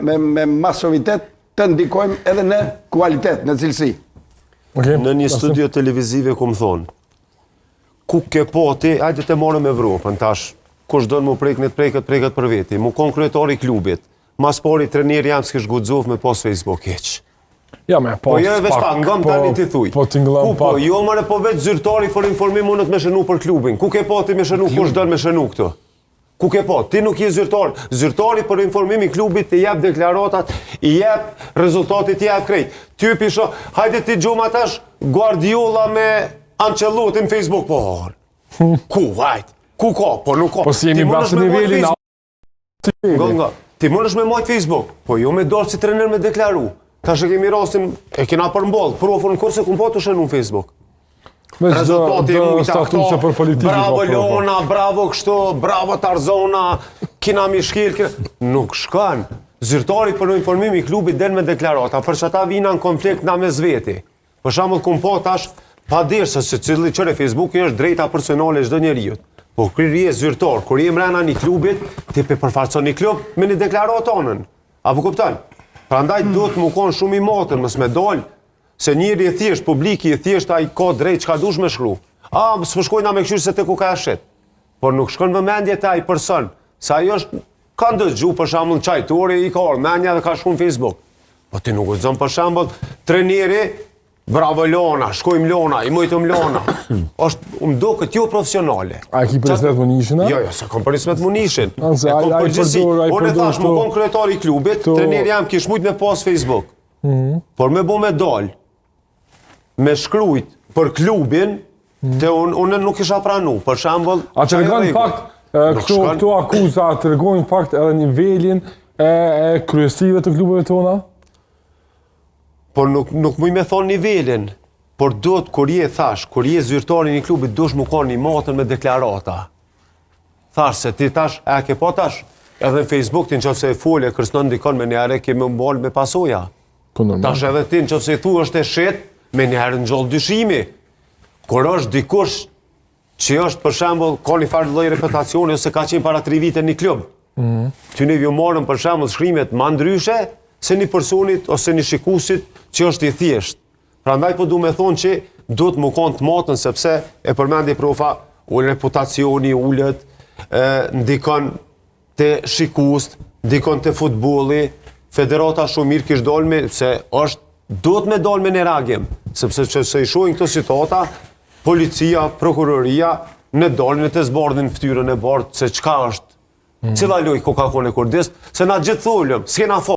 me, me masovitet të ndikojmë edhe në kualitet, në cilësi. Okay. Në një studio televizive ku më thonë, ku ke po ti, hajde të marrëm Evropën tash, kush don mu prek në të preket, preket për veti, mu kon kryetari i klubit, mas pari treneri jam s'kish guxu me pas Facebook hiç. Ja, me, po, Po jo veç pak, ngam tani ti thuj. Po tingëllon Ku po, pak. jo more po veç zyrtari për informim mundet me shënu për klubin. Ku ke po ti me shënu, kush don me shënu këtu? Ku ke po? Ti nuk je zyrtar. Zyrtari për informim i klubit të jep deklaratat, i jep rezultatit, i jep krejt. Ty pisho, hajde ti gjuma tash Guardiola me Ancelotti në Facebook, po. Ku, hajt? Ku ka? Po nuk ka. Po si jemi Ti mundesh bashkë me majt nivelin, Facebook. a- Nga, nga. Ti mundesh me majt Facebook, po jo me dorë si trener me deklaru. Tash e kemi rastin, e kena përmboll, profën kurse kum po të shënu në Facebook. Me çdo Rezultati e do mujta statuse këto, për politikë. Bravo po, po, po. Lona, bravo kështu, bravo Tarzona, kina mi shkel, kina... Nuk shkon. Zyrtari për informim i klubit del me deklarata, për që ata vina në konflikt na mes veti. Për shembull, kum po tash, pa dirë se se cili qëre Facebooki është drejta personale e çdo njeriu. Po kur je zyrtar, kur je mrena një klubit, ti pe përfaqëson një klub me një deklaratë tonën. Apo kupton? Prandaj duhet më konë shumë i matën, mos me dal se njeri e thjesht, publiki e thjesht, ai ka drejt çka dush me shkru. A, s'po shkojna me kqyr se te ku ka shit. Por nuk shkon vëmendje te ai person, se ai është ka ndëgju për shembull në çajtori i ka ardhur mendja dhe ka shkruar në Facebook. Po ti nuk guxon për shembull treneri Bravo Lona, shkojmë Lona, i mujtëm Lona. Është, më duket jo profesionale. A e ki për Ismet Munishin, a? Jo, jo, se kom për Ismet Munishin. A, se E ai- kom ai përgjithësi. përdor- ai Unë e përdor thash, më këto- kon kryetari i klubit, këto- treneri jam kish mujt me pas Facebook. Mhm. Por me bo me dal, me shkrujt për klubin, te unë unë nuk isha pranu. Për shembull, Mhm. A tregon çaj fakt e, Nuk këto shkon. këto akuza a tregojnë fakt edhe nivelin e, e kryesive të klubeve tona? Por nuk nuk muj me thonë nivelin, por duhet kur je thash, kur je zyrtar i një klubi, duhesh mu konë i matën me deklarata. Thash se ti tash, e ke po tash, edhe në Facebook ti në qoftë se e fole, kërcënon dikon me një herë ke me mbal me pasoja. Po normal. Tash edhe ti në qoftë se i thu është e shit, me një herë ngjall dyshimi. Kur është dikush që është për shembull ka një farë lloj reputacioni ose ka qenë para 3 vite në një klub. Mm Ty ne ju morën për shembull shkrimet ma ndryshe se një personit ose një shikuesit që është i thjeshtë. Prandaj po du me thonë që duhet më konë të matën sepse e përmendi profa, ul reputacioni ulet, e, ndikon te shikuest, ndikon te futbolli, federata shumë mirë kish dalë me, se është, duhet me dalë me një reagim, sepse që se i shohin këto situata, policia, prokuroria, në dalin e të zbardhin fytyrën e bardhë se çka është, cila lojë ku ka kone kurdis, se na gjithë tholëm, s'kena fol.